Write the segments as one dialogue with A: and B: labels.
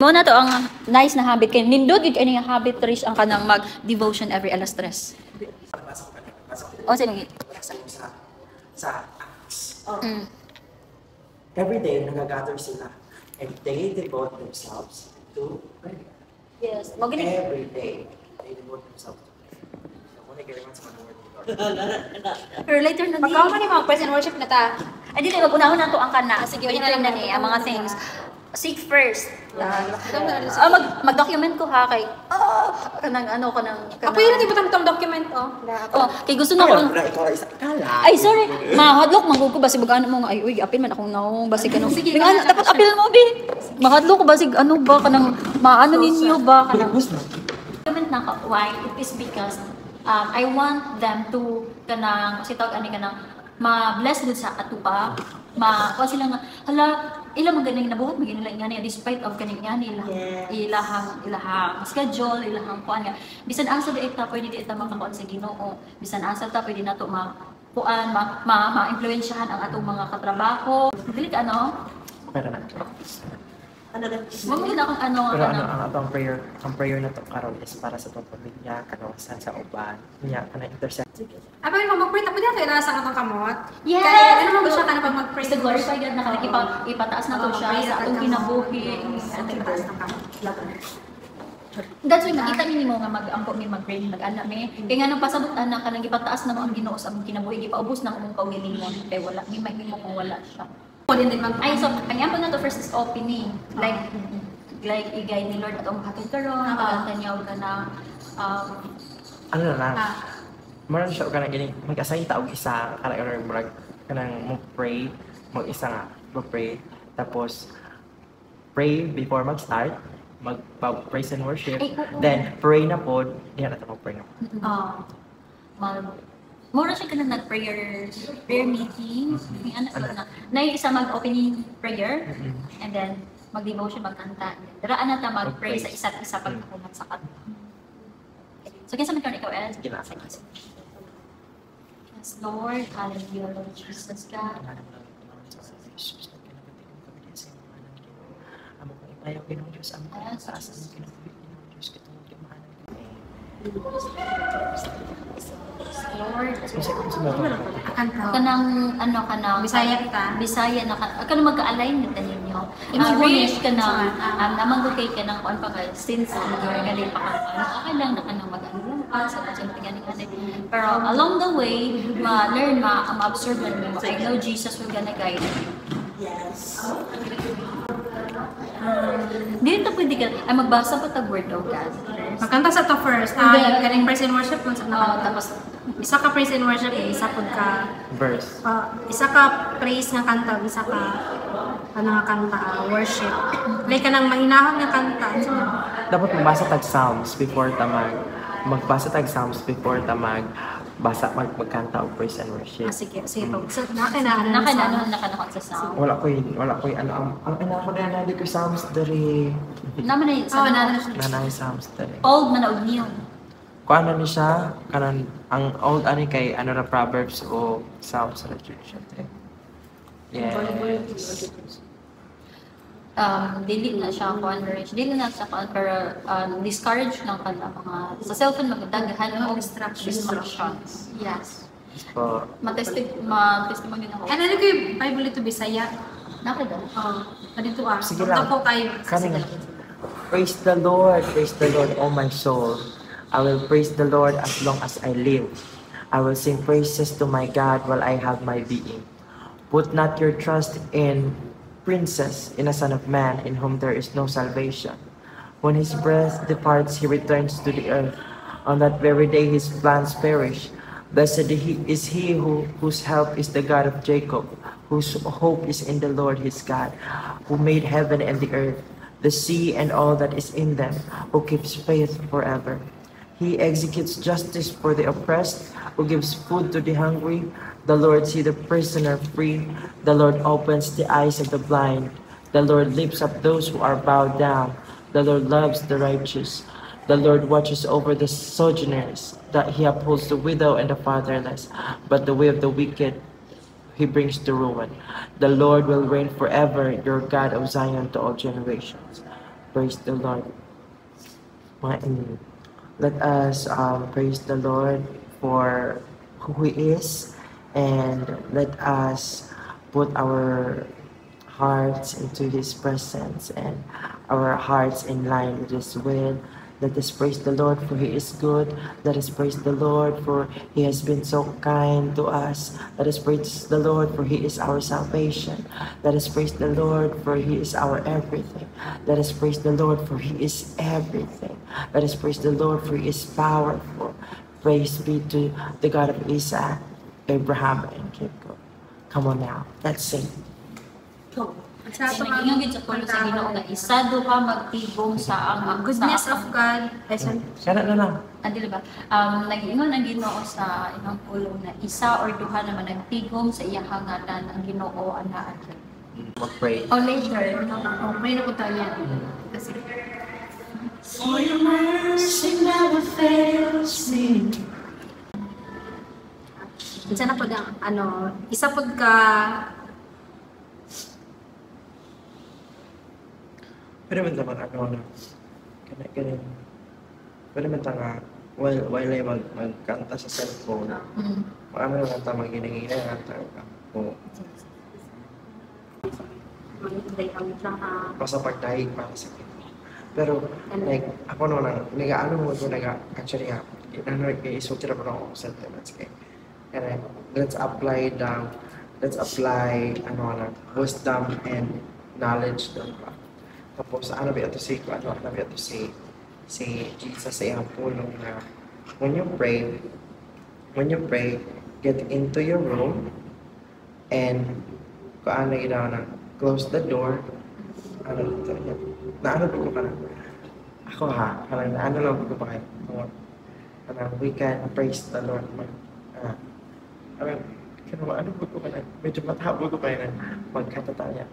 A: Mao na to ang nice na habit kay nindot gyud kay nga habit, Trish, ang kanang mag devotion every alas 3.
B: Nabasa ko kanina. Nabasa ko
A: O sige.
B: sa Acts. Every day, nagagather sila. And they devote themselves to prayer.
A: Yes, mo gini.
B: Every day, they devote themselves to prayer. So, kung nag sa mga word ni Lord.
A: Pero later na ni.
C: Pagkaon man ni mga praise and worship na ta.
A: Ay, dili, mag-unahon na to ang kana.
C: Sige,
A: later
C: una
A: na
C: lang
A: ni
C: na.
A: ang mga things. Seek first.
C: Ah,
A: Mag-document ko ha kay kanang ano kanang
C: Ako yun, di ba tong document oh.
A: Oh, kay gusto na ko
B: Ay, wala, ikaw isa. Kala.
A: Ay, sorry. Mahadlok man ko basig ano mo nga ay uy, apil man akong naong basig ano.
C: Sige,
A: Sige, ano,
C: ikaw na
A: dapat apil mo bi. Mahadlok ko basig ano ba kanang maano ninyo ba kanang
B: Gusto.
A: Document na ka why it is because I want them to kanang si tawag ani kanang ma-bless gud sa atupa, ma kuha sila nga hala ila man ganing nabuhat man nila ingani despite of kaning ingani ilahang ilahang schedule, ilahang kuan nga bisan asa di ta pwede di ta makakuan sa Ginoo, bisan asa ta pwede nato ma kuan ma ma ma-impluwensyahan ang atong mga katrabaho, dili ka ano.
B: Pero na.
A: Mo mo akong ano
B: Pero ano,
A: kanang
B: ang atong prayer, ang prayer na to karon is para sa atong pamilya, kagawasan sa uban, niya kanang intercession.
C: Apa yun, mag-pray tapos dito ila sa atong kamot.
A: Yes!
C: Kaya ano man ba siya kana pag mag-pray?
A: To glorify God na kanang ipataas na to
C: Oo,
A: siya
C: pray
A: sa
C: na
A: atong
C: kamot.
A: kinabuhi.
C: Sa itaas ng kamot.
A: That's why makita mi nimo nga mag-ampo mi, mag-pray, mag-ana mi. Kay nga nang pasabot ana kanang gipataas na mo ang Ginoo sa among kinabuhi, gipaubos na among kaugalingon. Kay wala mi mahimo kung wala siya.
C: Din din mag
A: Ay, so ang ampo na to first is opening. Like i-guide ni Lord atong hatod karon, paganta niya og kanang
B: Ano na lang, maran siya og kanang gini, mag-assign ta og isa, kanang ano, murag, kanang mo pray, mag-isa nga, mo pray, tapos pray before mag-start, mag praise and worship,
A: Ay, oo.
B: Then pray na pod, diha na ta mag-pray na.
A: Oh. Mag Mura siya kanang nag-prayer prayer meeting. May anak
B: Ano?
A: na. Na yung isa mag-opening prayer and then mag-devotion, magkanta. And then, daraan na ta mag-pray sa
B: Mag-praise.
A: isa't isa pag human sa kanta. So, kinsa man karon ikaw, Ed?
B: Sige na.
A: Yes, Lord. Hallelujah, Lord Jesus God.
B: Amo kong ipayaw, Ginoong Diyos, amo kong itaas, amo kinabuhi, Ginoong Diyos, katungod kay mahanan
A: Lord.
B: Kasi kung sumama ka.
C: Kanta.
A: Kanang ano kanang
C: Bisaya kita.
A: Bisaya na ka kanang magka-align nita ninyo.
C: Imong
A: Rich
C: gulit.
A: kanang naman ko kay kanang kuan pa ka since kali pa ka ano okay lang na kanang mag-ano lang ka sa sa mga ani. Pero along the way, ma-learn, ma-observe man nimo. I know Jesus will gonna guide you.
D: Yes.
A: Dito pwede ka ay magbasa pa tag word of God first.
C: Magkanta sa to first. Ah, kaning praise and worship kung sa
A: Oh,
C: nakanta.
A: tapos
C: Isa ka praise and worship, eh, isa pud ka
B: Verse.
C: Isa ka praise nga kanta, isa ka ano nga kanta, worship. Like kanang mahinahon nga kanta. So,
B: Dapat magbasa tag Psalms before ta magbasa tag Psalms before ta mag basa magkanta og praise and worship.
C: Ah, sige, sige pag so, naka na ano
A: naka na
C: sa-
A: ano naka na sa sound.
B: Wala ko'y ano ang ano ko na nadi ko Psalms diri.
A: Naman na sa
C: Oh, na na siya.
B: Nanay Psalms diri.
A: Old man og new.
B: Kung ano ni siya, kanan ang old ani kay ano ra, Proverbs o Psalms ra jud siya, te. Yes.
A: Dili na siya kuan, rich dili na siya kuan, pero discourage lang ka na mga sa cellphone magdaghan og
C: Distractions.
A: Distractions.
C: Yes.
B: Po.
A: Ma-testimony na ako.
C: Ano na ko yung Bible ito Bisaya?
A: Naka daw.
C: Oh, dito ah.
B: Sige lang.
C: Ako kayo.
B: Kani nga. Praise the Lord, praise the Lord, O my soul. I will praise the Lord as long as I live. I will sing praises to my God while I have my being. Put not your trust in princes, in a son of man, in whom there is no salvation. When his breath departs, he returns to the earth. On that very day his plans perish. Blessed is he whose help is the God of Jacob, whose hope is in the Lord his God, who made heaven and the earth, the sea and all that is in them, who keeps faith forever. He executes justice for the oppressed, who gives food to the hungry. The Lord sees the prisoner free. The Lord opens the eyes of the blind. The Lord lifts up those who are bowed down. The Lord loves the righteous. The Lord watches over the sojourners, that he upholds the widow and the fatherless. But the way of the wicked he brings to ruin. The Lord will reign forever, your God of Zion to all generations. Praise the Lord. Mga ini. Let us praise the Lord for who He is, and let us put our hearts into His presence and our hearts in line with His will. Let us praise the Lord, for He is good. Let us praise the Lord, for He has been so kind to us. Let us praise the Lord, for He is our salvation. Let us praise the Lord, for He is our everything. Let us praise the Lord, for He is everything. Let us praise the Lord, for He is powerful. Praise be to the God of Isaac, Abraham, and Jacob. Come on now, let's sing.
C: Sa ato
A: Kaya nag-ingon gyud sa pulong sa Ginoo nga isa duha magtibong sa ang
C: goodness
A: sa
C: of God. Ay, sorry.
B: Sana na lang.
A: Ah, dili ba? Nag-ingon ang Ginoo sa iyang pulong na isa or duha naman nagtigom sa iyang ngalan, ang Ginoo anaa dyan.
B: Mag-pray.
A: Oh, later.
C: Oh, pray na po tayo yan. Kasi,
B: For your mercy never fails me.
C: Minsan na po ang, ano, isa po ka,
B: Pwede man naman ano na, kana ganin. Pwede man ta nga, while ay magkanta sa cellphone, ano naman ta maghinangina, kanta ka. O,
C: mag-day ang siya ka.
B: basta pagdahig para sa akin. Pero, like, ako no, nang, nag-ano mo ko, nag, actually nga, ano, isulti na po ako sentiments kay, kaya, let's apply, ano na, wisdom and knowledge doon ba. Tapos, ano ba ito si, ano, ano ba ito si Jesus sa iyang pulong na, when you pray, get into your room, and, kung ano ginawa na, close the door, ano, na ano ko ka na, ako ha, parang na ano lang ko pa kayo, parang we can praise the Lord, mag, parang, kaya ano ko ka na, medyo matabo ko pa yun, magkatata niya,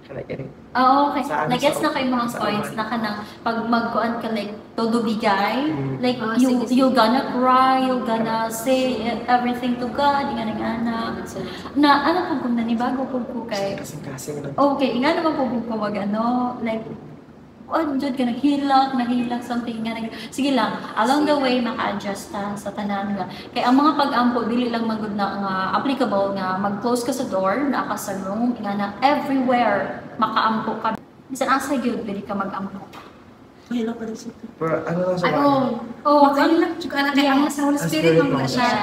B: kana gani.
A: Oo, okay.
B: Sa ano,
A: Nag-gets
B: sa-
A: na kayo mga
B: sa
A: points
B: uban.
A: Na kanang pag magkuan ka like todo bigay, like
C: Oh,
A: you
C: sige, sige.
A: you gonna cry, you gonna say everything to God, nga nang ana. Na ano po kung nanibago po ko kay
B: Kasing-kasing lang.
A: Okay, nga naman po kung mag ano, like kuan jud ka naghilak, nahilak something nga nag sige lang, along the way maka-adjust ta sa tanan nga. Kay ang mga pag-ampo dili lang magud na nga applicable nga mag-close ka sa door, naa ka sa room, nga na everywhere makaampo ka. Bisan asa gyud pwede ka mag-ampo.
B: Pero ano lang sa
C: Ay,
B: mga-
C: oh.
A: Oh,
C: Makahilak, tsaka na kay ang sa Holy
B: Ang
C: Spirit,
B: Spirit
C: man
B: mo
C: siya.
B: siya.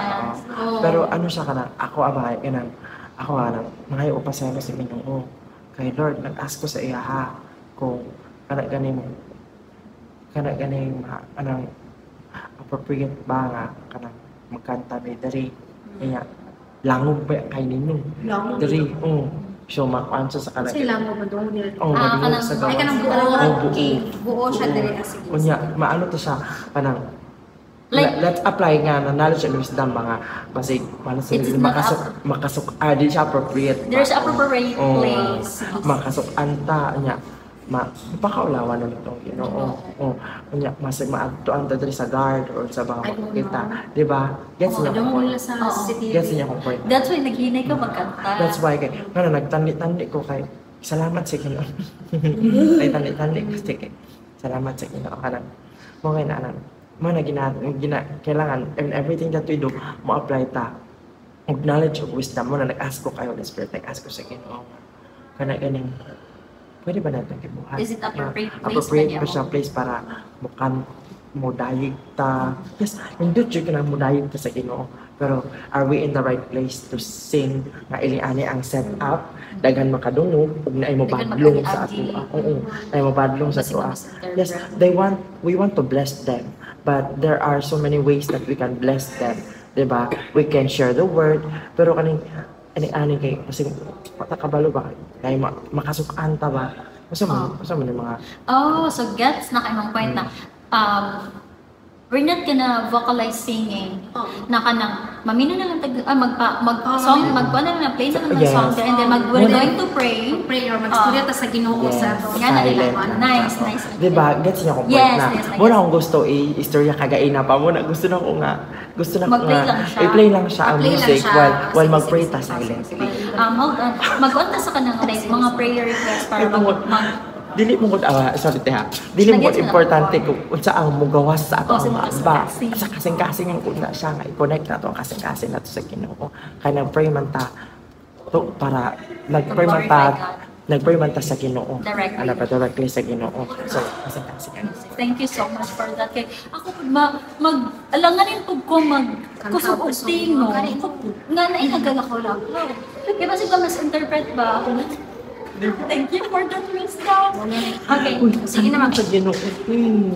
C: Oo.
B: Pero ano siya kana, ako aba, kanang, ako nga mga upasaya sa Ginoo. Kay Lord, nag-ask ko sa iya ha, kung kana ganing anang appropriate ba nga kanang magkanta mi diri. Kaya langog ba kay ninyo?
C: Langog.
B: Diri, oh. So makuan siya sa kana.
C: Kasi lango ba doon nila?
B: Oh,
A: Ah,
B: madungog
A: kanang-
B: sa
C: Ay,
B: gawas.
C: kanang buo.
B: Oh, buo.
C: Buo siya
B: Buo.
C: diri. Ah, sige.
B: Unya, maano to siya kanang
A: Like-
B: let's apply nga na knowledge and wisdom mga basig paano sa
A: It is not
B: makasok makasok ah, di siya appropriate ba?
A: There's appropriate
B: Oh,
A: place.
B: Makasok anta nya ma pakaulawan na itong Ginoo. Oh, unya masig maadto anta diri sa guard or sa mga
C: Ay, oo,
B: makakita,
C: no.
B: di ba? Gets
C: Oo,
B: niya akong
C: doon
B: point.
C: nila sa
A: Oo.
C: CCTV.
B: Gets niya akong point.
A: That's why naghinay ka magkanta.
B: That's why kay ngano nagtandi-tandi ko kay salamat sa Ginoo. Ay tandi-tandi kasi kay salamat sa Ginoo kanang mo kay na mo na gina, gina kailangan in everything that we do mo apply ta og knowledge of wisdom. Mo na nag-ask ko kay Holy Spirit, nag-ask ko sa Ginoo kana ganing pwede ba natin gibuhat?
A: Is it appropriate place
B: Appropriate
A: ba
B: ba siya place para mukan modayig ta? Yes, nindot jud ka na modayig ta sa Ginoo, pero are we in the right place to sing nga ili-ani ang setup, daghan makadungog ug naay mobadlong sa
A: Daghan
B: ato? Oo, naay mobadlong sa
A: Basig
B: ato.
A: mas
B: Yes, they want we want to bless them, but there are so many ways that we can bless them, 'di ba? We can share the word, pero kaning ani-ani kay kasi mata kabalo ba kay makasukan ta ba? Usa man yung mga
A: Oh, so gets na kay mong point na we're not gonna vocalize singing
C: Oo.
A: na kanang mamino na lang tag magpa mag
C: Oh,
A: song
C: mamino.
A: magkuan na lang, play na lang ng
B: Yes.
A: song and then mag we're
B: Muna-
A: going to pray.
C: Pray or magstorya ta sa Ginoo
B: Yes.
C: sa ato.
A: Nga na nila.
B: Silent lang
A: Nice,
B: siya.
A: nice.
B: Di ba? Gets niya akong point
A: Yes,
B: na.
A: yes, I
B: Muna
A: gets.
B: akong gusto i-istorya kagaina pa. Muna gusto na ko nga. Gusto na ko
A: Mag-play
B: nga.
A: lang siya.
B: I-play lang siya ang
C: I-play lang
B: music
C: siya.
B: while
C: Sige,
B: mag-pray
C: sige,
B: ta
C: sige.
B: silently.
A: Hold on. Mag-on ta sa kanang like mga prayer request para mag, mag
B: Dili mo gud, ah, sorry te ha. Dili mo gud
A: Nagets mo na.
B: Importante kung unsa ang mugawas sa ato
A: Oh, sa
B: ang ba.
A: kasing-kasing.
B: Sa kasing-kasing ang una siya nga i-connect nato ang kasing-kasing nato sa Ginoo. Kay nag-pray man ta to para nag-pray man ta
A: glorify God.
B: Nag-pray man ta sa Ginoo.
A: Directly.
B: Ano pa, directly sa Ginoo. So kasing-kasing ano.
A: Thank you so much for that. Kay ako pud ma mag alanganin pud ko mag kusog og tingo. Nga na inagala ko lang. Kaya ba siguro misinterpret ba? Thank you for that wisdom. Okay.
C: Sige na,
B: sa Ginoo.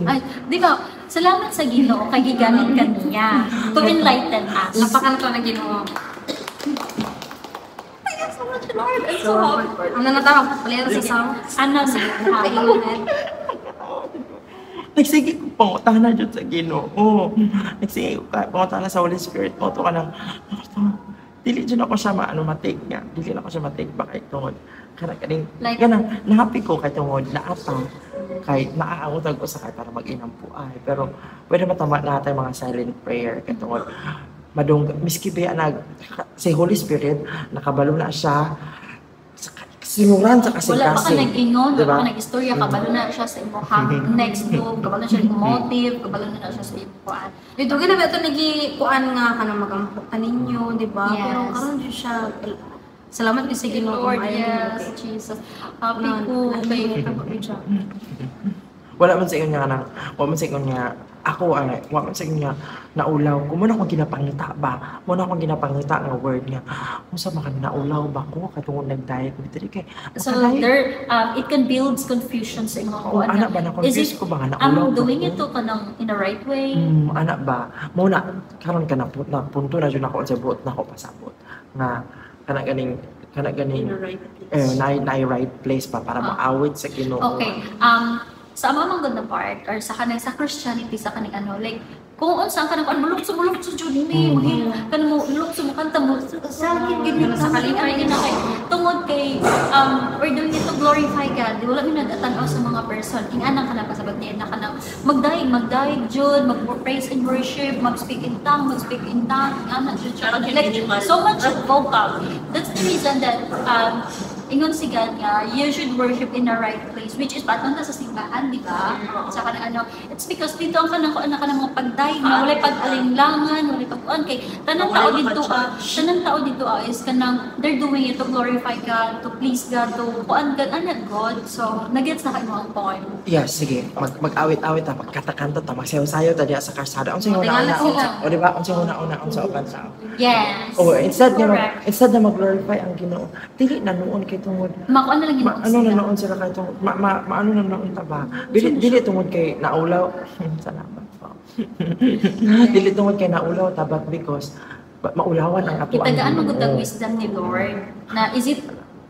A: Ay, di ba? Salamat sa Ginoo kay gigamit ka niya to enlighten us.
C: Lapakan to ng Ginoo.
A: Thank you so much, Lord. I'm so happy for
C: Ano na tawag? Palitan sa song.
A: Ano sa
C: Amen.
B: Nagsige ko pangutana jud sa Ginoo. Nagsige ko pangutana sa Holy Spirit mo to kanang dili jud ako siya maano ma-take nga. Dili na ako siya ma-take ba kay tungod kana kaning kanang nahappy ko kay tungod naata kay naaangutag ko sa kay para mag-inampo ay, pero pwede matama na tayo mga silent prayer kay tungod madung miski ba nag si Holy Spirit nakabalo na siya sa sinuran sa kasing-kasing.
A: Wala pa ka nag-ingon, wala
B: Diba?
A: pa ka nag-istorya, kabalo na siya sa imong next move, kabalo na siya sa imong motive, kabalo na siya sa imong kuan.
C: Dito gina ba ito nagi kuan nga kanang magampo kaninyo, di ba?
A: Yes.
C: Pero karon jud siya, salamat gyud sa Ginoo.
A: Lord,
C: maayo
A: yes,
C: gyud.
A: Jesus. Happy
C: Na-
A: ko
C: na-
A: kay
C: gyud siya.
B: Wala man sa inyo nga nang, wala man sa inyo nga ako ay wala man sa inyo nga naulaw ko mo na akong ginapangita ba, mo na akong ginapangita nga word nga unsa man ka naulaw ba ko katungod nag-diet diri kay
A: So
B: makadiet.
A: there, it can build confusion sa imong
B: Oh,
A: kuan.
B: ana ba na
A: Is
B: confuse
A: it,
B: ko ba nga naulaw
A: I'm
B: ba
A: doing
B: ko?
A: it to kanang in the right way?
B: Ana ba mo na karon ka na, na punto na jud ako sa buot na ako pasabot nga kana ganing
C: In the right
B: eh
C: place.
B: na right place pa para maawit sa Ginoo.
A: Okay. Sa amang good na part or sa kanang sa Christianity, sa kaning ano, like kung unsa ang kanang kuan, mulukso mulukso jud ni mahil kan mo lukso mo kanta mo sa akin ganyan
C: Sa
A: sa kalipay na kay tungod kay we're doing it to glorify God. Di wala mi nagatan-aw sa mga person ing-anang kanang pasabot niya na kanang magdayeg magdayeg jud, mag praise and worship, mag speak in tongue, mag speak in tongue, ana jud siya, like so much vocal. That's the reason that ingon si God nga you should worship in the right place, which is patong ta sa simbahan, di ba? Sa kanang ano, it's because dito ang kanang kuan na kanang mga pagdayeg nga walay pag-alinlangan, walay pag-kuan kay tanan tao
D: Walay
A: dito ah, tanan tao dito ah is kanang they're doing it to glorify God, to please God, to kuan God, anak God. So nagets na kay mo ang point.
B: Yes, sige. Mag-awit-awit ta, magkanta-kanta ta, magsayaw-sayaw ta diya sa karsada. Unsa yung
C: Tingala
B: una-una?
C: sila.
B: O di ba? Unsa yung una-una? Unsa uban sa?
A: Yes.
B: Oh, instead nga
A: Correct.
B: instead na mag-glorify ang Ginoo, dili na noon kay tungod
A: Makuan na lang
B: ma,
A: yun
B: ano na
A: sila.
B: noon sila kay tungod ma, ma, maano na noon ta ba? Dili dili tungod kay naulaw. Salamat po. Dili tungod kay naulaw ta, but because maulawan ang ato ang
A: Itagaan mo gud ang
B: Ginoo.
A: wisdom ni Lord na is it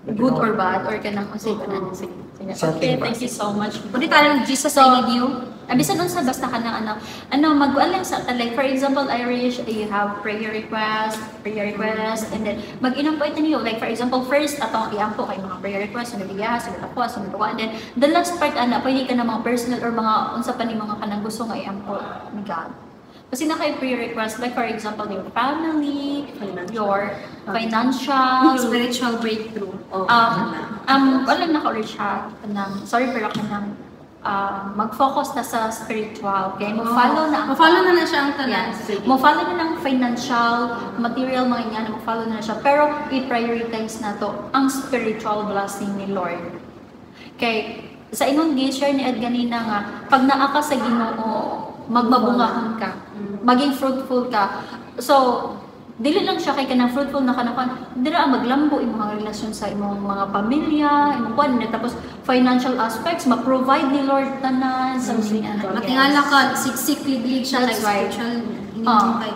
A: good or bad or kanang unsay kanan, sige. Sige. Okay,
B: Setting ba?
A: thank you so much.
C: Pwede tayo ng Jesus,
A: So,
C: I need you.
A: Bisan unsa, basta ka ng ano, ano mag lang sa, like for example, Irish, you have prayer request, and then mag-inom po ito niyo. Like for example, first atong iampo kay mga prayer request, sunod iya, sunod ako, sunod ako, and then the last part ana, pwede ka na mga personal or mga unsa pa ni mga kanang gusto nga iampo ni God. Kasi na kay prayer request, like for example, your family, your financial,
C: Spiritual breakthrough.
D: Oh.
A: Wala na ka ulit siya, kanang, sorry pero kanang, mag-focus na sa spiritual. Okay? Mo-follow na ang
C: Ma-follow na na siya ang tanan.
A: Yes. Mo-follow na ng financial, material, mga yan, mo-follow na siya. Pero i-prioritize na to ang spiritual blessing ni Lord. Kay sa ingon gi-share ni Ed ganina nga, pag naa ka sa Ginoo, magmabungahon ka. Maging fruitful ka. So, dili lang siya kay kanang fruitful na kanang dira ang maglambo imong mga relasyon sa imong mga pamilya, imong kuan na, tapos financial aspects ma-provide ni Lord tanan sa mm.
C: Matingala ka, siksik, liglig siya,
A: That's
C: like
A: right.
C: spiritual. Hindi
A: Ah.
C: kay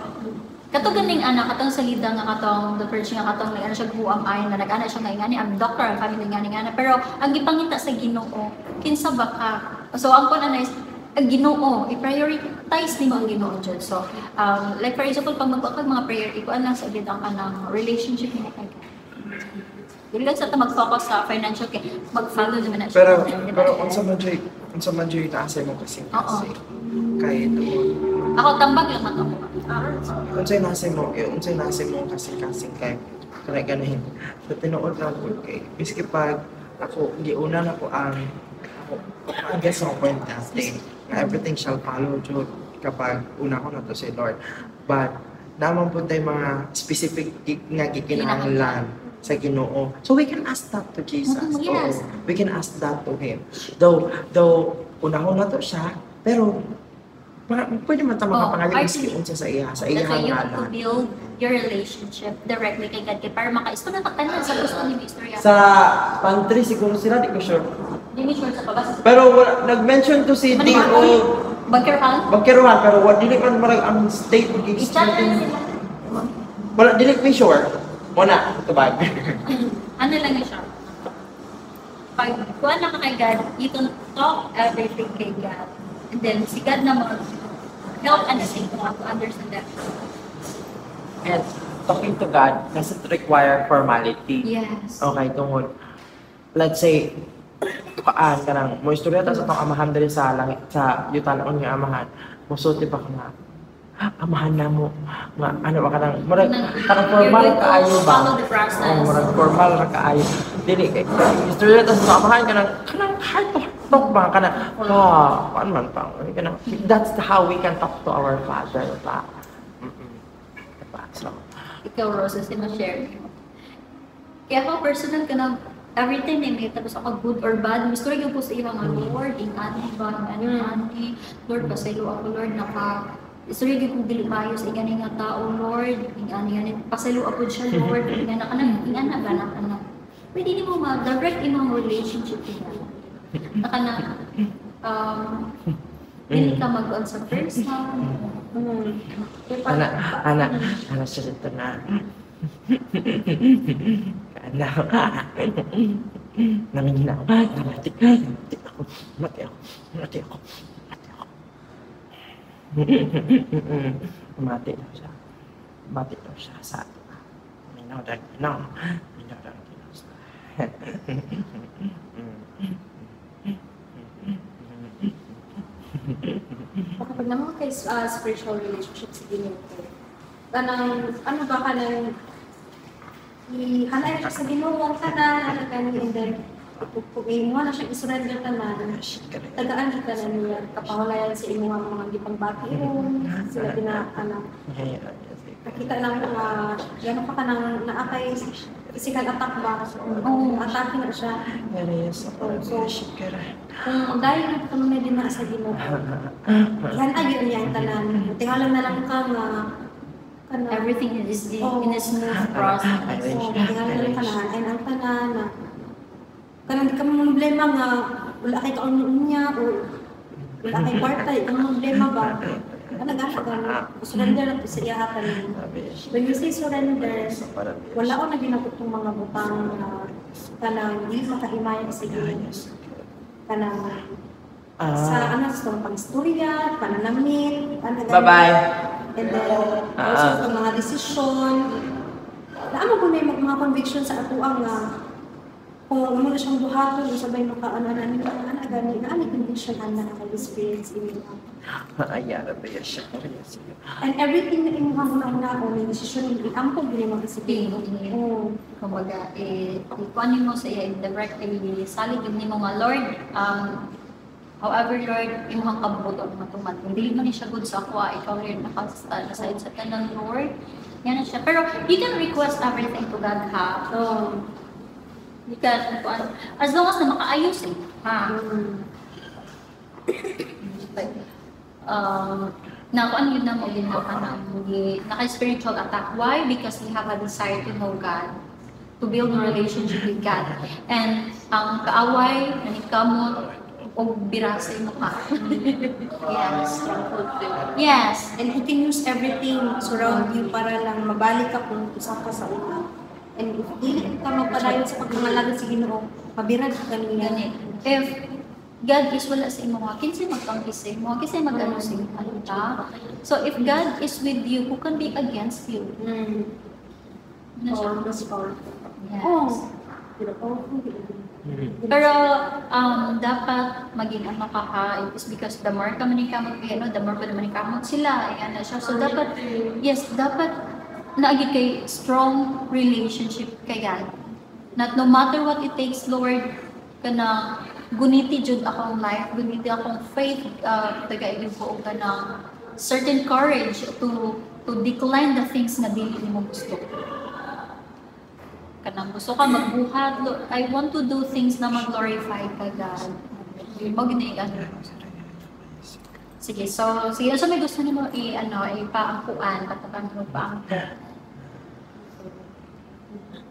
A: Kato ganing ana, katong salida nga katong the church nga katong like, ano siya, who am I, na nag-ana siya nga ingani, I'm doctor, I'm family, ngani ngana, pero ang gipangita sa Ginoo, kinsa ba ka? So ang kuan ana is ang Ginoo, i-prioritize nimo ang Ginoo jud. So like for example, pag magkuha kag mga prayer, ikuan lang sa gid ang kanang relationship nimo kay God. Dili lang sa ta mag-focus sa financial kay mag-follow naman na siya.
B: Pero
A: Diba?
B: pero unsa man jud naa sa imong kasing-kasing kay tungod
A: Ako tambag lang man ako.
B: Unsay nasa imong kasing-kasing kay kanay ganahin sa tinuod lang pud kay biski pag ako giuna na ko ang
D: Ako, I guess ang point casting, na everything shall follow jud kapag unahon nato si Lord. But, naa man pud tay mga specific nga gikinahanglan sa Ginoo. So we can ask that to Jesus. Oo, we can ask that to Him. Though unahon nato siya, pero para, pwede man ta makapangayo miski unsa sa iya
A: That's why you have to
D: ngalan.
A: Build your relationship directly kay God kay para makaistorya ka tanan sa gusto nimo istorya.
D: Sa pantry siguro sila, di ko sure.
A: Di mi sure sa pabasa.
D: Pero wala, nag-mention to si D o
A: Bagkerhan?
D: Bagkeruhan, pero wa dili man marag ang state
A: I-chat lang sila.
D: Wala, dili mi sure. Wala, tubag.
A: Ano lang yun siya. Pag kuha na ka kay God, you can talk everything kay God. And then, si God na mag help and sa imo to understand that.
B: And talking to God doesn't require formality. Okay, tungod. Let's say, paan ka nang, mo istorya ta sa atong amahan diri sa langit, sa yutanon nga amahan. Musulti pa ka nga, "Ah, amahan na mo," nga, ano ba ka nang, murag, kanang formal
A: You're going to
B: kaayo ba?
A: follow the process.
B: Oh, murag formal ra kaayo. Dili, kay, istorya ta sa atong amahan, kanang heart to heart talk ba, kanang, ah, paan man pa, kanang, that's how we can talk to our Father ba? Diba? So,
A: Ikaw, Rose, sino share mo? Kaya ako, personal ka na, every time na may tapos ako good or bad, gusto rin po sa iyo nga, "Lord, ingani ba, ingani, ani, Lord, pasaylo ako, Lord, naka, istorya gyud kong dili maayo sa ingani nga tao, Lord, ingani, ani, pasaylo ako siya, Lord, ingana ka na, ingana ba na ka na." Pwede nimo ma-direct imong relationship kay God. Naka na, dili ka mag sa person.
C: Kaya
B: Ana, ana, ana siya dito na. Ana, naminaw, namati, namati ako, namati ako, namati ako, namati ako. Mati daw siya. Mati daw siya sa Minaw dahil minaw. Minaw dahil minaw.
C: Kapag naman kay spiritual relationship sa Ginoo, kanang ano ba, kanang ihanay siya sa Ginoo ang tanan, ano gani, and then kung imo na siya i-surrender tanan, tagaan kita na niya kapahulayan sa imong mga gipangbati ron sila bina kanang nakita lang mga gano'n ka kanang naa kay physical attack ba. Oo, atake na siya. So, kung dahil nagpanunay din na sa Ginoo, yan ay yun niya ang tanan. Tingala na lang ka nga kanang
A: Everything is in a smooth process.
C: Oo, tingala na lang ka na and ang tanan na kanang di ka mo problema nga wala kay kaon niya o wala kay kwarta, di ka mo problema ba. Ano gana gana, surrender lang to sa iya tanan. When you say surrender, wala ko na ginagutong mga butang na kanang di makahimaya sa Ginoo. Kanang sa ano sa pag-istorya, pananamit, ano ganun.
B: Bye-bye.
C: And then also sa mga desisyon. Naa mo na yung mga conviction sa atoang nga kung amo na siyang buhaton, sabay maka ano ano ano ano gani na ano conviction ana ang experience imo. And everything na imuha mo na o may desisyon iampo gini mo sa Ginoo. Oo.
A: Kumbaga, eh, ikuan mo sa iya directly, salig yun nimo nga, "Lord, however, Lord, imong kabubuton matuman. Kung dili man ni siya good sa ako, ah, ikaw rin nakaside sa tanan, Lord." Yan na siya. Pero you can request everything to God, ha?
C: Oo.
A: You can, kuan, as long as na makaayos eh. Ha? But, na kuan yun na mo yun na kanang naka spiritual attack. Why? Because we have a desire to know God, to build a relationship with God. And ang kaaway, naningkamot, og bira sa imo ka. Yes. Yes.
C: And he can use everything surround you para lang mabalik ka kung usa ka sa una. And if dili ka magpadayon sa pagpangalagad sa Ginoo, mabirad ka niya.
A: Gani. If God is wala sa imo, kinsay magtangki sa imo, kinsay mag-ano sa imo, ta? So if God is with you, who can be against you? Ano siya?
C: Oh, mas powerful.
A: Yes.
C: Oh. Pero powerful.
A: Pero dapat maging ano ka ha, it is because the more ka maningkamot kay ano, the more pa maningkamot sila, ayan na siya. So dapat, yes, dapat naagi kay strong relationship kay God. Not no matter what it takes, Lord, kana guniti jud akong life, guniti akong faith, taga ko og kanang certain courage to decline the things nga dili nimo gusto. Kanang gusto ka magbuhat, I want to do things na mag-glorify ka, God. Mao gyud na ano. Sige, so, sige, so may gusto nimo i, ano, ipaampuan, patakan mo paampo?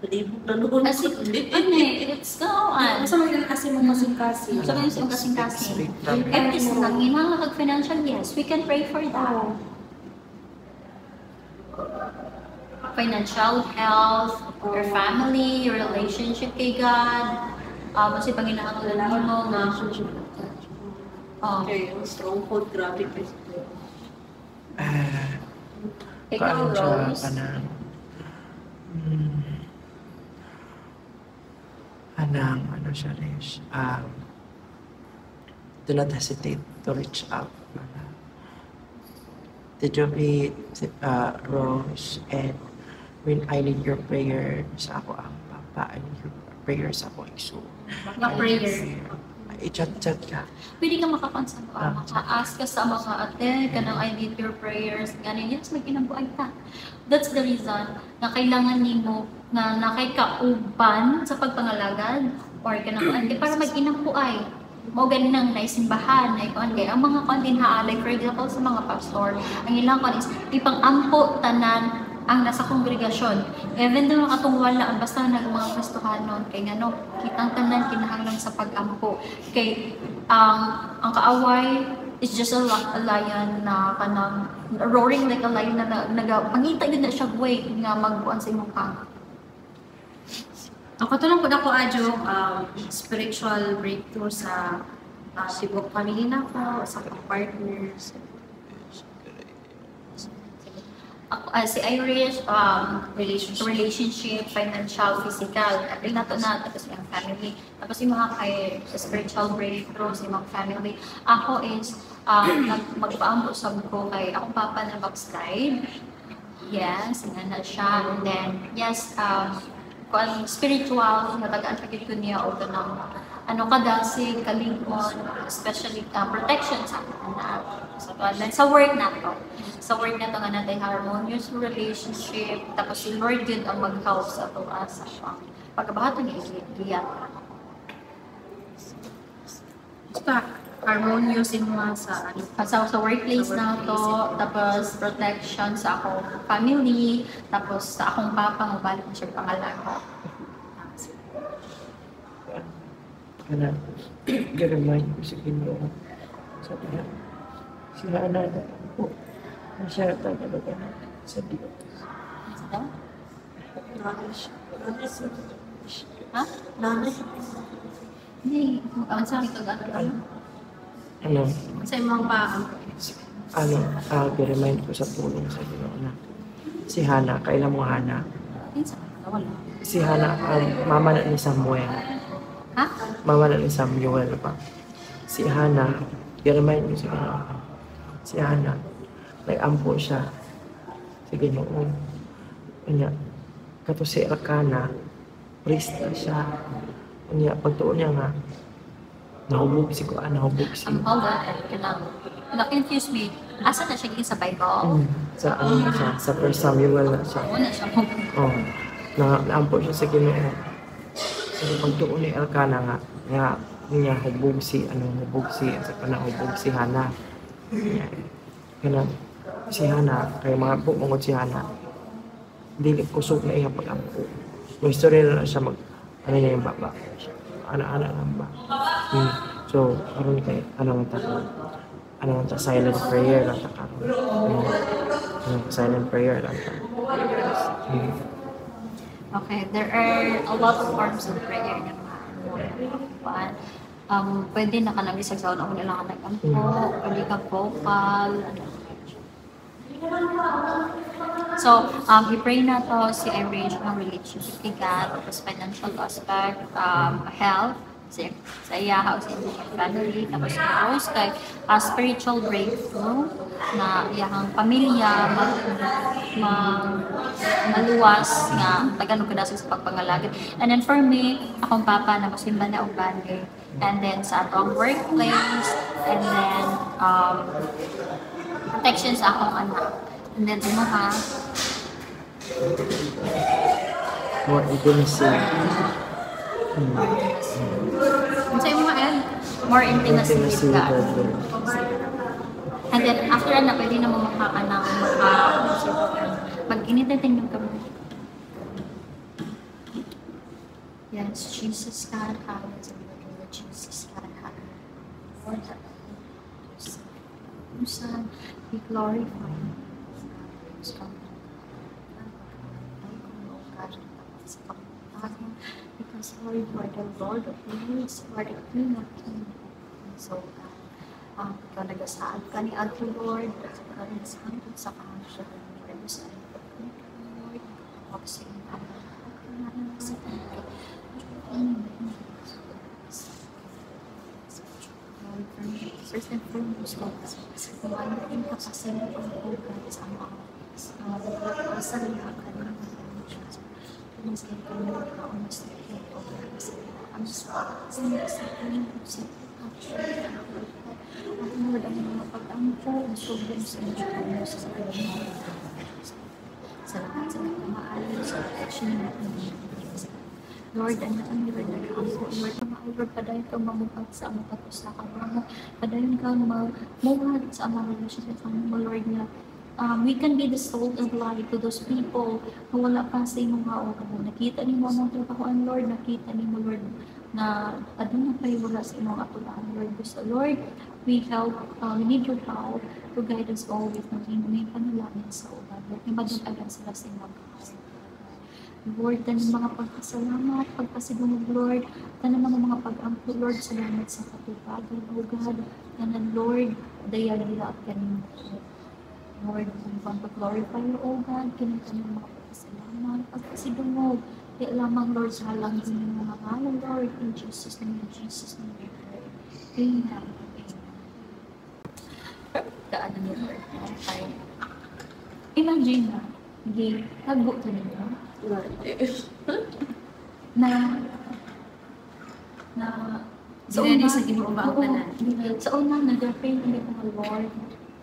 E: Palibot na noon.
A: Kasi, ano eh, it's go on.
C: Asa man ganun kasi mong kasing-kasing.
A: So, ganun sa kasing-kasing.
B: Speak from
A: If is nanginahanglan kag financial, yes, we can pray for that.
C: Oo.
A: Financial, health, your family, your relationship kay God, kasi panginahanglan nimo nga, oh,
E: Okay, ang stronghold, grabe kayo.
B: Ah,
A: ikaw,
B: kuan siya,
A: Rose.
B: Kanang, anang, ano siya, Rish, do not hesitate to reach out. Did you be, Rose, and when I need your prayer sa ako ang papa, I need your prayer sa ako igsoon.
C: Nga prayer.
B: I-chat-chat ka.
A: Pwede ka makakonsa mo,
B: Ah.
A: maka-ask ka sa mga ate, kanang "I need your prayers." Gani, yes, mag-inambuay ta. That's the reason na kailangan nimo na nakay kauban sa pagpangalagad or kanang kuan kay para mag-inambuay. Mao gani nang naisimbahan, na kuan kay ang mga kuan din ha, like for example sa mga pastor, ang ilang kuan is ipang-ampo tanan ang nasa kongregasyon. Even though katong wala ang basta nag mga Kristohanon kay ngano kitang tanan kinahanglan sa pag-ampo kay ang kaaway is just a lion na kanang roaring like a lion na naga pangita gyud na siya way nga magbuan sa imong pang.
C: Ako to lang pud ako adyo spiritual breakthrough sa tibok family nako, sa akong partners.
A: Ako, si Irish,
C: relationship.
A: Relationship, financial, physical. Apil nato na, tapos yung family. Tapos yung mga kay spiritual breakthrough sa imong family. Ako is, magpaampo sab ko kay akong papa na backslide. Yes, nga na siya. And then, yes, kuan spiritual, natagaan pa gyud ko niya og kanang ano kadasig, kalingon, especially protection sa anak. Sa then sa work na to. Sa work na to nga natay harmonious relationship, tapos si Lord gyud ang mag-help sa ato sa akong pagkabahaton ni giya.
C: Basta harmonious imo sa ano.
A: Sa workplace
C: Sa
A: na to,
C: workplace.
A: Tapos protection sa akong family, tapos sa akong papa, mabalik na siya pangalaga.
B: Kana, gi-remind ko sa Ginoo. Sabi niya, si Hana na po, na siya talaga na sa Diyos.
A: Ano?
E: Knowledge.
A: Ha?
E: Knowledge.
A: Hindi, ang sa akin ano?
B: Ano,
C: Sa imong pa
B: ano, gi-remind ko sa pulong sa Ginoo na si Hana, kailan mo Hana?
A: Kinsa? Wala.
B: Si Hana, mama na ni Samuel.
A: Ha?
B: Mama na ni Samuel pa. Si Hana, gi-remind ko sa Ginoo. Si Hana, nag-ampo siya sa Ginoo. Unya, kato si Elkanah, priest na siya. Unya, pagtuon niya nga, nahubog si kuan, nahubog si
A: Hold on, kanang na-confuse me. Asa na siya gikan sa Bible?
B: Sa ano na siya, sa First Samuel na siya.
A: Oo na siya.
B: Oh, na naampo siya sa Ginoo. So pagtuon ni Elkanah nga nga niya hubog si ano hubog si sa kana hubog si Hana. Kana si Hana kay mga bungod si Hana. Dili kusog na iya pag-ampo. May istorya na siya mag ano niya yung baba. Ana-ana lang ba. So karon kay ano man ta ano man ta silent prayer lang ta karon. Silent prayer lang ta.
A: Okay, there are a lot of forms of prayer naman. Pwede na ka nang isang sa una lang ka nag-ampo, pwede ka vocal, ano. So, i-pray na to si Irish ng relationship kay God, tapos financial aspect, health, Sa iya house and family. Tapos si Rose kay a spiritual breakthrough na iyahang pamilya mag maluwas nga tagaan og kadasig sa pagpangalagad. And then for me, akong papa na mosimba na og balik. And then sa atong workplace, and then protection sa akong anak. And then imo ha?
D: More intimacy.
A: Unsa imo, Ed? More intimacy with
D: Intimacy with
A: God.
D: God, Lord.
A: And then after na, pwede na mo maka kanang maka mag-init na tingnan kami. Yes, Jesus God, hallelujah. Lord Jesus God, hallelujah. Lord, Son, be glorified. Because Lord, you are the Lord of Lords, you are the King of Kings. So, God, ikaw nagasaad ka ni Adto, Lord, at ikaw nagasaad sa kahansya, Lord, sa Lord, nagpapawag sa inyo. Sa Lord, first and foremost, Lord, kumain ka pa sa iyo ang God sa mga sa liha ka ng mas ka na mas ang sa sa Lord, ang mga pag-ampo, ang sobrang sa inyo sa Salamat sa nagkamaayo sa protection ng Lord, ano ang Lord, nag-ampo, Lord, mahal, Lord, padayon kang mamuhat sa among pag-usa ka mo, padayon kang mamuhat sa among relationship sa mo, Lord, nga we can be the salt and light to those people na wala pa sa imong o nakita nimo among trabahoan, Lord, nakita nimo, Lord, na aduna pa'y wala sa imong atubangan, Lord. Gusto, Lord, we need your help to guide us always na may panalangin sa uban, Lord, na maduntagan sila sa imong kahawan. Lord, tanan mga pagpasalamat, pagpasidungog, Lord, tanan mga pag-ampo, Lord, salamat sa katupagan, O God, tanan, Lord, dayag at kanimo. Lord, we want to glorify you, O God, kining tanan mga pagpasalamat, pagpasidungog, di lamang, Lord, sa halang din ng mga ngalan, Lord, in Jesus' name we pray. Amen. Amen. Kaano ni Lord, okay. Imagine na, gitago ka ninyo, na na
E: Sa una, sa Ginoo ba ang
A: Oo,
E: tanan?
A: sa una, nag-pray kami ko nga, Lord,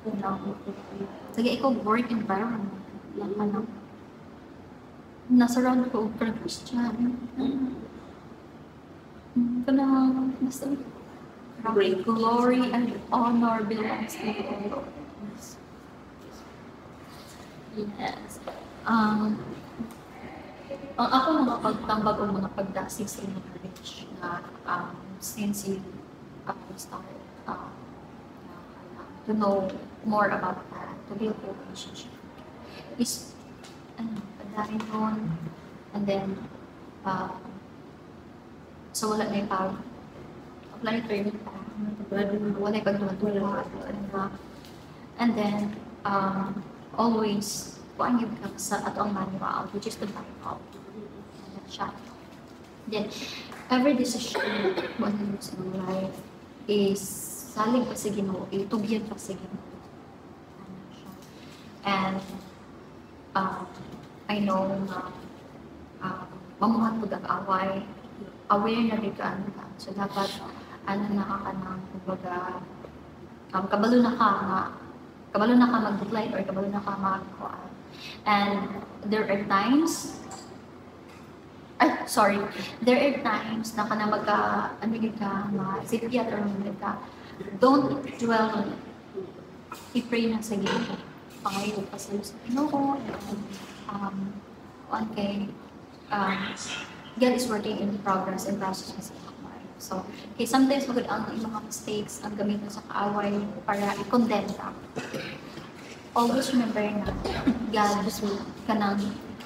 A: una, sige, ikaw work environment, lang ano, na-surround ko og Christian. Kanang, basta,
E: Great.
A: Glory and honor belongs to you, O Lord. Yes. Ang ako mga pagtambag o mga pagdasig sa inyong marriage na since you start to know more about that, to build your relationship, is ano, padayon nun, and then, so wala na yung power. Wala yung turning back. Wala yung pagduha-duha. Ano na. And then, always, kuan gyud ka sa ato ang manual, which is the Bible. Ano siya. Then, every decision mo ano sa imong life is salig pa sa Ginoo, itugyan pa sa Ginoo. Ano siya. And I know na mamuhat pud ang away, aware na rin ka ano ka. So dapat ano na ka kanang kumbaga kabalo na ka nga kabalo na ka mag-decline or kabalo na ka mag-kuan. And there are times, ay, sorry, there are times na kana magka ano gyud ka, ma-sipyat or magka, don't dwell on it. I-pray na sa Ginoo. Pangayo pa sa Ginoo and kuan kay God is working in progress and process sa imong life. So, kay sometimes magud ang imong mga mistakes ang gamiton sa kaaway para i-condemn ka. Always remember na God kanang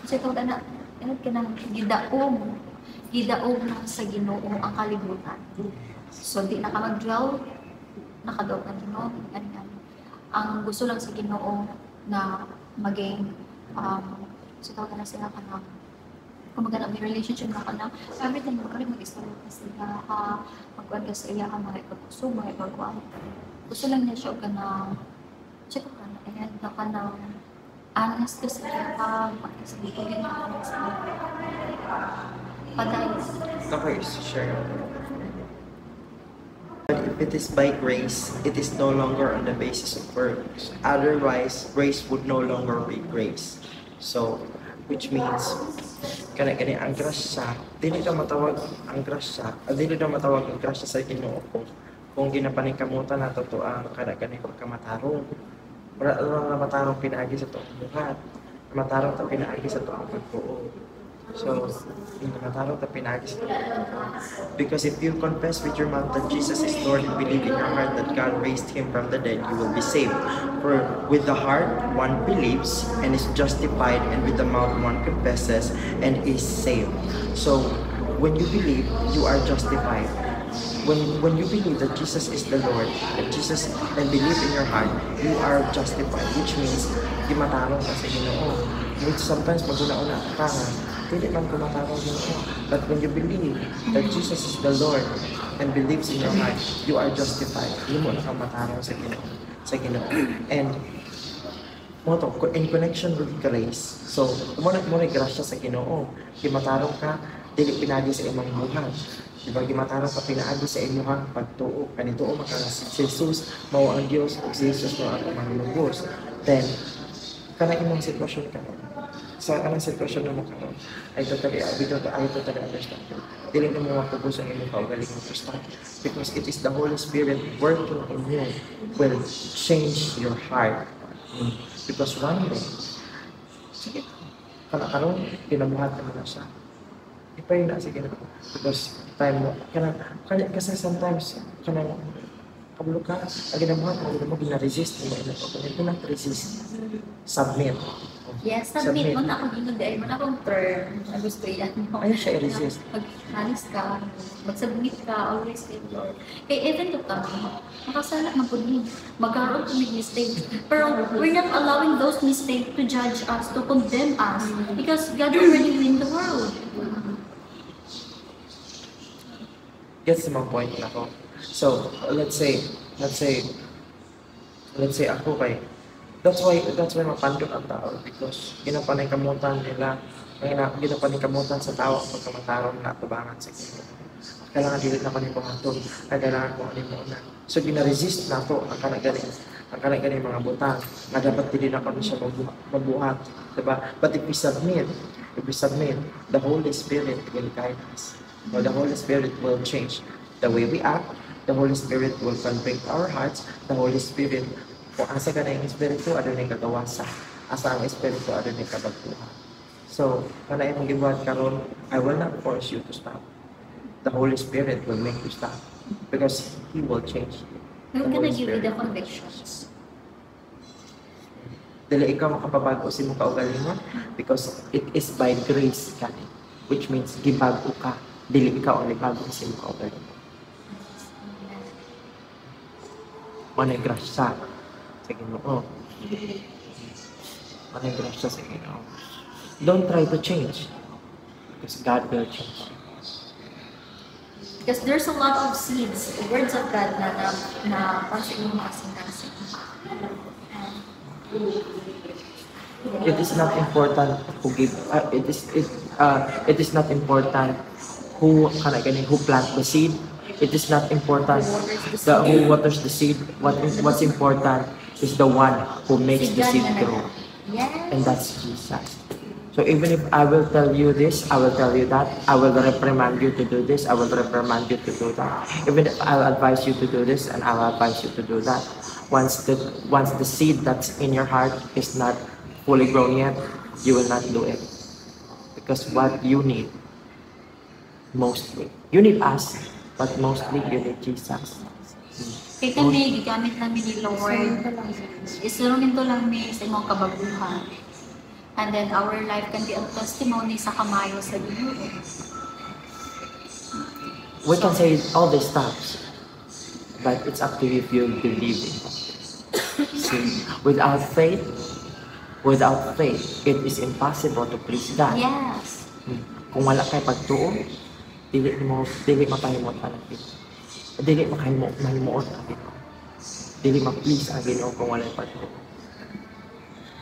A: kasi tawag ana ano kanang gidaog gidaog na sa Ginoo ang kalibutan. So di na ka mag-dwell, nakadaog ang Ginoo, ani ani. Ang gusto lang sa Ginoo na maging so tawag na sila kanang Kumbaga na may relationship na ka na, every time ka rin mag-istorya ka sa iya ka, magkuhan ka sa iya ka, mga ipag-usog, mga ipagkuhan. Gusto lang niya siya og kanang, siya ka na, ayan, na ka na, honest ka sa iya ka, pagkasabi ko, ganyan ka sa iya. Padayon.
D: Okay, share. But if it is by grace, it is no longer on the basis of works. Otherwise, grace would no longer be grace. So, which means, kana gani ang grasya, dili daw matawag ang grasya, dili daw matawag ang grasya sa Ginoo kung ginapaningkamutan nato to ang kana gani pagkamatarong. Wala lang na matarong pinaagi sa tuong buhat. Matarong ta pinaagi sa tuong pagtuo. So, hindi matarong ta pinaagi sa tuong pagtuo. Because if you confess with your mouth that Jesus is Lord and believe in your heart that God raised him from the dead, you will be saved. For with the heart one believes and is justified, and with the mouth one confesses and is saved. So, when you believe, you are justified. When you believe that Jesus is the Lord, that Jesus and believe in your heart, you are justified, which means gimatarong ka sa Ginoo. Which sometimes maguna-una ka nga, dili man ko matarong Ginoo. But when you believe that Jesus is the Lord and believes in your heart, you are justified. Himo na kang matarong sa Ginoo. Sa Ginoo. And mao to, in connection with grace. So, mo na grasya sa Ginoo. Gimatarong ka, dili pinagi sa imong buhat. Diba, gimatarong ka pinaagi sa imong pagtuo. Kanituo man ka nga si Jesus mao ang Dios ug si Jesus mao ang manlugos. Then, kana imong sitwasyon karon. Sa kanang sitwasyon namo karon, I totally, we don't, I totally understand you. Dili nimo mapugos ang imong kaugalingon to stop because it is the Holy Spirit working in you will change your heart. Because one day, sige, kana karon kinabuhat mo na siya. I-pray na sige na. Because time mo, kana, kana, kasi sometimes, kanang, kabalo ka, ang ginabuhat mo, mo, gina-resist mo, imo kaugalingon. Do not resist. Submit.
A: Yes, submit.
D: Submit.
A: Mo na akong ingon dahil mo na akong term na gusto yan.
D: Ayaw siya i-resist.
A: Mag-honest ka, mag-submit ka, always kay Lord. Kay even though kami, makasala man pud mi. Magkaroon kami mistakes. Pero we're not allowing those mistakes to judge us, to condemn us. Because God already win the world.
D: Gets mo point na ko. So, let's say ako kay, that's why mapandot ang tao because ginapaningkamutan nila, kaya ginapaningkamutan sa tao ang pagkamatarong na tubangan sa Ginoo. Kailangan dili na ko ni buhaton, kaya kailangan ko ani mo na. So gina-resist nato ang kana ganing mga butang nga dapat dili na ko ni siya mabuhat, diba? But if we submit, the Holy Spirit will guide us. Or the Holy Spirit will change the way we act. The Holy Spirit will convict our hearts. The Holy Spirit, kung asa ka na yung Espiritu, adunay kagawasa. Asa ang Espiritu, adunay kabagtuhan. So, kana imong gibuhat karon, I will not force you to stop. The Holy Spirit will make you stop because He will change you.
A: We're
D: The
A: gonna
D: Holy
A: give you the
D: Spirit.
A: Convictions.
D: Dili ikaw makapabago sa imong kaugalingon because it is by grace kani, which means gibag-o ka. Dili ikaw ang nagbago sa imong kaugalingon. Mao na grasya sa Ginoo. Mao na grasya sa Ginoo. Don't try to change because God will change you.
A: Because there's a lot of seeds, words of God na para sa inyong kasing-kasing.
D: It is not important who give it is not important who kana gani who plant the seed. It is not important the who waters the seed. What's important is the one who makes
A: Si
D: the
A: God
D: seed
A: na
D: grow, and that's Jesus. So even if I will tell you this, I will tell you that, I will reprimand you to do this, I will reprimand you to do that, even if I'll advise you to do this and I'll advise you to do that, once the seed that's in your heart is not fully grown yet, you will not do it. Because what you need mostly, you need us, but mostly you need Jesus.
A: Kay kami, gigamit namin ni Lord. Instrumento lang mi sa imong kabaguhan. And then our life can be a testimony sa kamayo sa Ginoo.
D: We can say all these stuffs, but it's up to you if you believe in it. See, without faith, it is impossible to please God.
B: Kung wala kay pagtuo, dili mo dili mapahimot ang Ginoo. Dili makahimo mahimuot ang Ginoo. Dili ma-please ang Ginoo kung walay pagtuo.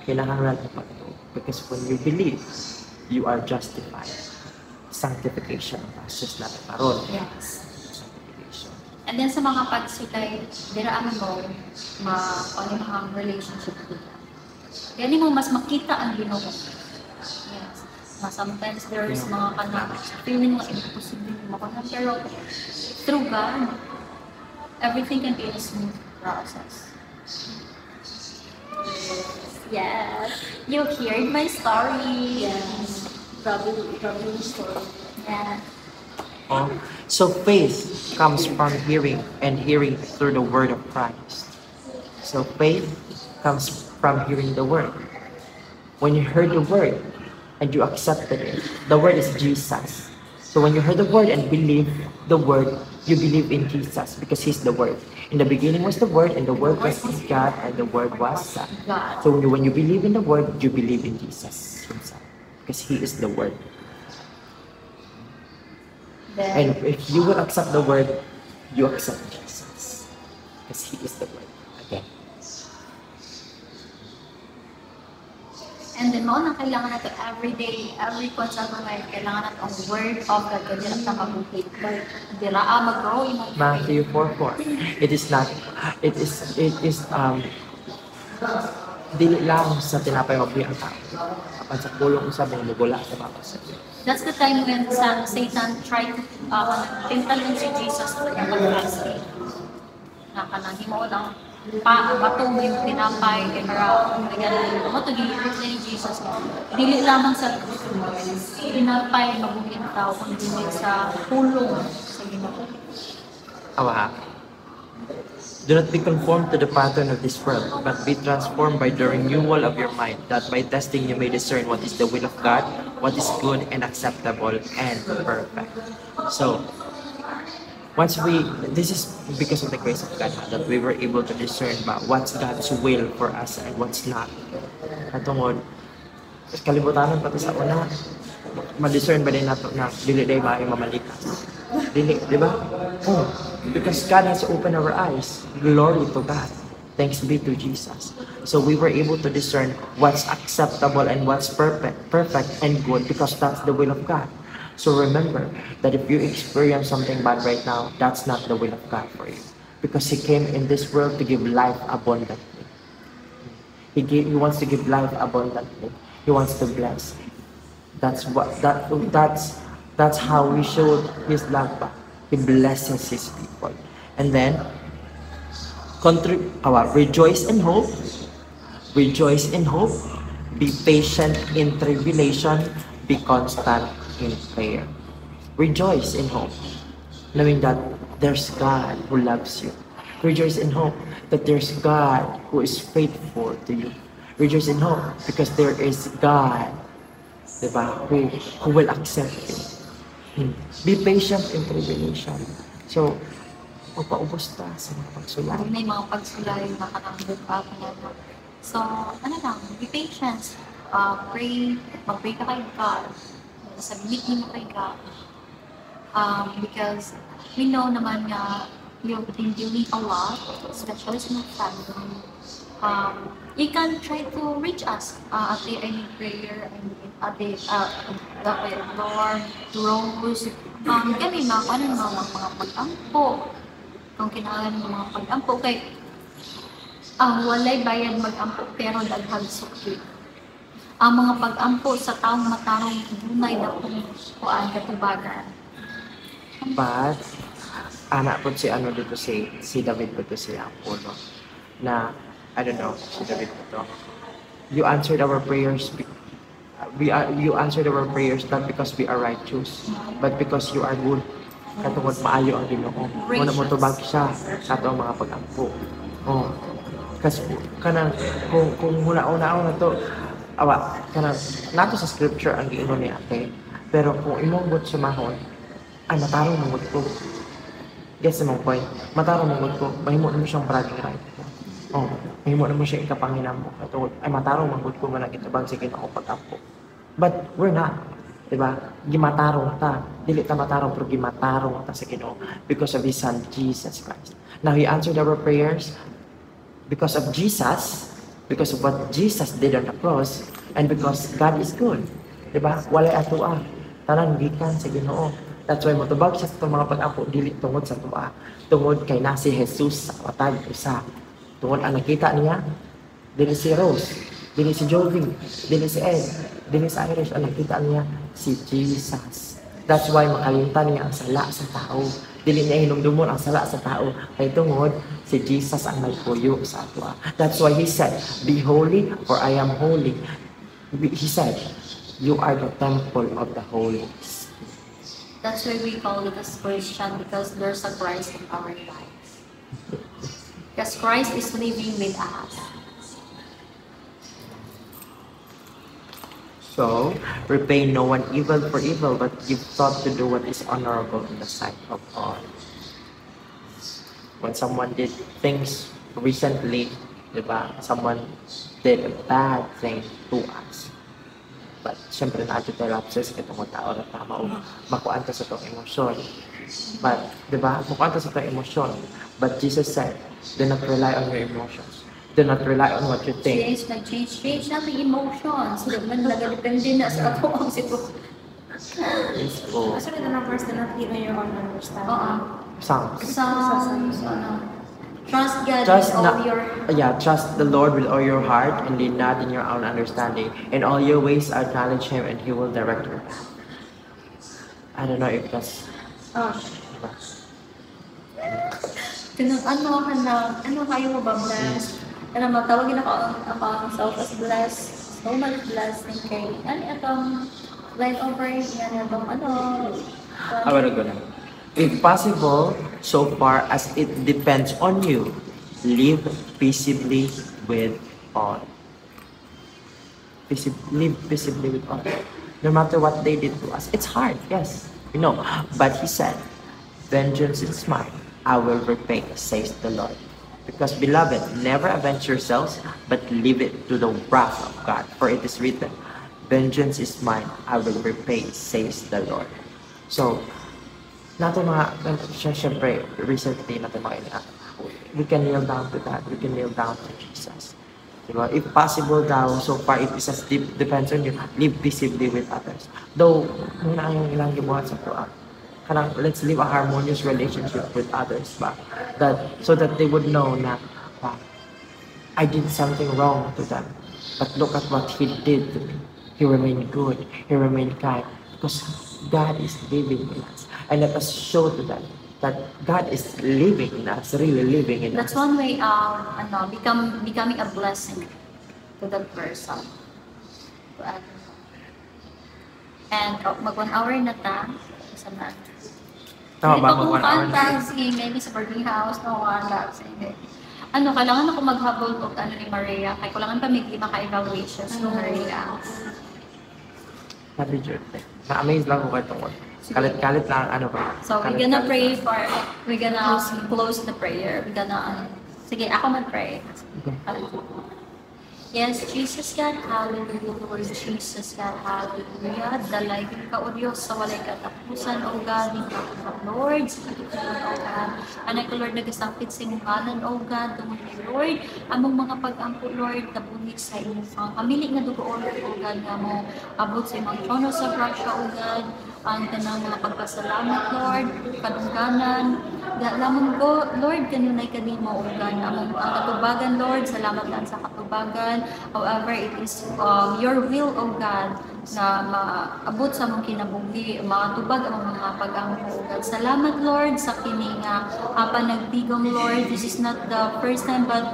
B: Kinahanglan ang pagtuo because when you believe, you are justified. Sanctification process na karon. Sanctification.
A: And then sa mga pagsulay, dira mo ma ano ang relationship nila. Gani mo mas makita ang Ginoo. Yes. Na sometimes there's mga kanang feeling mga imposible mo kana, pero through God, everything can be a smooth process. Yes. You heard my story.
C: Yes. Grabe, grabe yung story.
A: Yeah.
B: Oh. So faith comes from hearing, and hearing through the word of Christ. So faith comes from hearing the word. When you heard the word and you accepted it, the word is Jesus. So when you heard the word and believe the word, you believe in Jesus because he's the word. In the beginning was the Word, and the Word was with God, and the Word was God.
A: God.
B: So when you believe in the Word, you believe in Jesus himself because he is the Word.
A: Then,
B: And if you will accept the Word, you accept Jesus because he is the Word. Again.
A: And then, mao na kailangan nato every day, every kwan sa atong life, kailangan nato ang Word of God kay dira ta mabuhi. Dira mag-grow imong faith.
B: Matthew 4:4. It is not, it is dili lang sa tinapay mabuhi ang tao. Apan sa pulong usab ang mugula sa Papa sa Diyos.
A: That's the time when Satan tried to tintalon si Jesus sa iyang pag-fasting. Na kanang himuon ang pa bato mo yung tinapay kay para ganun mo to gi ni Jesus, dili lamang sa tinapay mabuhi ang tao kundi sa pulong sa Ginoo.
B: Awa. Do not be conformed to the pattern of this world, but be transformed by the renewal of your mind, that by testing you may discern what is the will of God, what is good and acceptable and perfect. So, this is because of the grace of God that we were able to discern ba what's God's will for us and what's not. Katungod, kalibutanon pati sa una, ma-discern ba din nato na dili day maayo mamalikas? Dili, di ba? Oh, because God has opened our eyes. Glory to God. Thanks be to Jesus. So we were able to discern what's acceptable and what's perfect and good because that's the will of God. So remember that if you experience something bad right now, that's not the will of God for you. Because He came in this world to give life abundantly. He wants to give life abundantly. He wants to bless. That's how we showed His love ba. He blesses His people. And then rejoice in hope. Rejoice in hope. Be patient in tribulation. Be constant in prayer. Rejoice in hope, knowing that there's God who loves you. Rejoice in hope that there's God who is faithful to you. Rejoice in hope because there is God, diba, who will accept you. Be patient in tribulation. So, magpaubos ta sa mga pagsulay.
A: May mga pagsulay na kanang book up na ano. So, ano lang, be patient. Pray, mag-pray ka kay God. Submit mo kay God. Because we know naman nga you've been doing a lot, especially sa mga family. You can try to reach us. Ate, I need prayer. I need ate, the Lord, Rose. Kami mga ano, mga pag-ampo. Kung kinahanglan ng mga pag-ampo, kay walay bayad mag-ampo pero daghang sukli. Ang mga pag-ampo sa taong matarong dunay dakong kuan katubagan.
B: But, anak po si ano dito si David po to si Apollo na I don't know, si David po to. You answered our prayers you answered our prayers not because we are righteous, but because you are good. Katungod maayo ang Ginoo. Muna mo tubag siya sa ato ang mga pag-ampo. Oh. Kasi kanang kung huna-una na to awa kanang nato sa scripture ang giingon ni ate. Pero kung imong but sumahon, ay matarong mangud ko. Guess mo point. Matarong mangud ko, mahimo namo siyang bragging right. Oh, mahimo namo siya ikapanginamo. Katungod ay matarong mangud ko man ang gitubag sa Ginoo pag-ampo. But we're not. Diba? Gimatarong ta. Dili ta matarong, pero gimatarong ta sa Ginoo because of His Son, Jesus Christ. Now, He answered our prayers because of Jesus, because of what Jesus did on the cross, and because God is good. Diba? Walay atoa. Tanan gikan sa Ginoo. That's why motubag siya sa atong mga pag-ampo dili tungod sa atoa. Tungod kay na si Jesus sa matag usa. Tungod ang nakita niya, dili si Rose, dili si Jovi, dili si Ed, dili si Irish, ang nakita niya si Jesus. That's why makalimtan niya ang sala sa tao. Dili niya hinumdumon ang sala sa tao. Kay tungod, si Jesus ang nagpuyo sa atoa. That's why He said, "Be holy, for I am holy." He said, "You are the temple of the Holy Spirit."
A: That's why we call it as Christian, because there's a Christ in our lives. Because Christ is living with us.
B: So, repay no one evil for evil, but give thought to do what is honorable in the sight of all. When someone did things recently, diba? Someone did a bad thing to us. But, syempre, naa tayo lapses kay tungod tao na tama o makuan ta sa atong emosyon. But, diba? Makuan ta sa atong emosyon. But Jesus said, "Do not rely on your emotions. Do not rely on what you think."
A: Change, nag-change, change na may emotions. Di man nagadepende na sa ato ang sitwasyon.
B: Yes po.
C: Asa na verse, "Do not lean on your own understanding"?
A: Oo.
B: Psalms.
A: Psalms, ano, trust God
B: Trust
A: with all your
B: Yeah, trust the Lord with all your heart and lean not in your own understanding. In all your ways acknowledge Him and He will direct your path. I don't know if that's
C: Oh,
B: diba?
A: Kanang ano kanang ano kayo mo ba, blessed? Kanang matawagin ako ang self as blessed. So much blessing kay ano atong line over yan atong ano.
B: I wanna go now. If possible, so far as it depends on you, live peaceably with all. Live peaceably with all. No matter what they did to us. It's hard, yes, we know. But He said, "Vengeance is mine, I will repay, says the Lord." Because, beloved, never avenge yourselves, but leave it to the wrath of God. For it is written, "Vengeance is mine, I will repay, says the Lord." So, nato mga, syempre, recently, nato mga ina, we can kneel down to God, we can kneel down to Jesus. Diba? If possible daw, so far it is as deep, depends on you, live peaceably with others. Though, muna ang ilang gibuhat sa atoa. Kanang, let's live a harmonious relationship with others ba? That, so that they would know na, wow, I did something wrong to them. But look at what He did to me. He remained good. He remained kind. Because God is living in us. And let us show to them that God is living in us, really living in
A: That's
B: us.
A: One way ano becoming a blessing to that person. To ano. And oh, mag 1 hour na ta. Isa na.
B: Tama ba?
A: Hindi pa
B: Mag 1 hour na.
A: kung sige, maybe sa boarding house, no, wala. Sige. Ano, kailangan ako maghabol og ano ni Maria. Kay kulangan pa may lima ka evaluations ni Maria.
B: Sabi Jude. Na-amaze lang ako kay tungkol. Kalit-kalit lang, ano ba?
A: So, we're gonna
B: Kalit-kalit
A: pray
B: lang.
A: for, we're gonna close the prayer. We're gonna, ano, sige, ako mag-pray.
B: Okay.
A: Yes, Jesus God, hallelujah, Lord Jesus God, hallelujah. Dalaygon ka, O Diyos, sa walay katapusan, O God, ikaw, Lord, sa katuturan, O God. Anak ko, Lord, nagasangpit sa imong ngalan, O God, tungod ni Lord, among mga pag-ampo, Lord, tabunit sa imong mga kamili nga dugo, O Lord, O God, nga mo abot sa imong trono sa grasya, O God, ang tanang mga pagpasalamat, Lord, kadungganan, da lamang ko, Lord, kanunay kanimo, O God, among ang katubagan, Lord, salamat lang sa katubagan. However, it is your will, O God, na maabot sa among kinabuhi, matubag ang mga pag-ampo, O God. Salamat, Lord, sa kini nga panagtigom, Lord. This is not the first time, but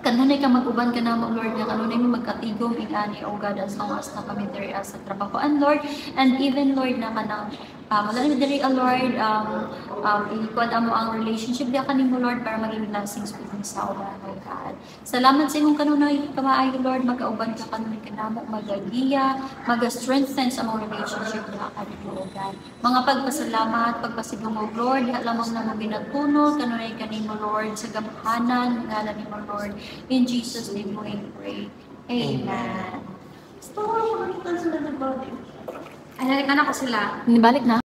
A: kanunay ka mag-uban ka namo, Lord, nga kanunay mo magkatigom ingani, O God, as long as na kami diri sa trabahoan, Lord, and even, Lord, na kanang wala na diri, Lord, ikuan amo ang relationship diya kanimo, Lord, para maging blessings pud sa uban, O God. Salamat sa imong kanunay kamaayo, Lord, magauban ka kanunay kanamo, magagiya, maga-strengthen sa among relationship diha kanimo, O God. Mga pagpasalamat, pagpasidungog, Lord, diha lamang namo ginatuno kanunay kanimo, Lord, sa gamhanan ngalan nimo, Lord. In Jesus' name we pray. Amen.
C: Gusto ko makakita sila ng body.
E: Ay, nalik na ko sila.
A: Nibalik na.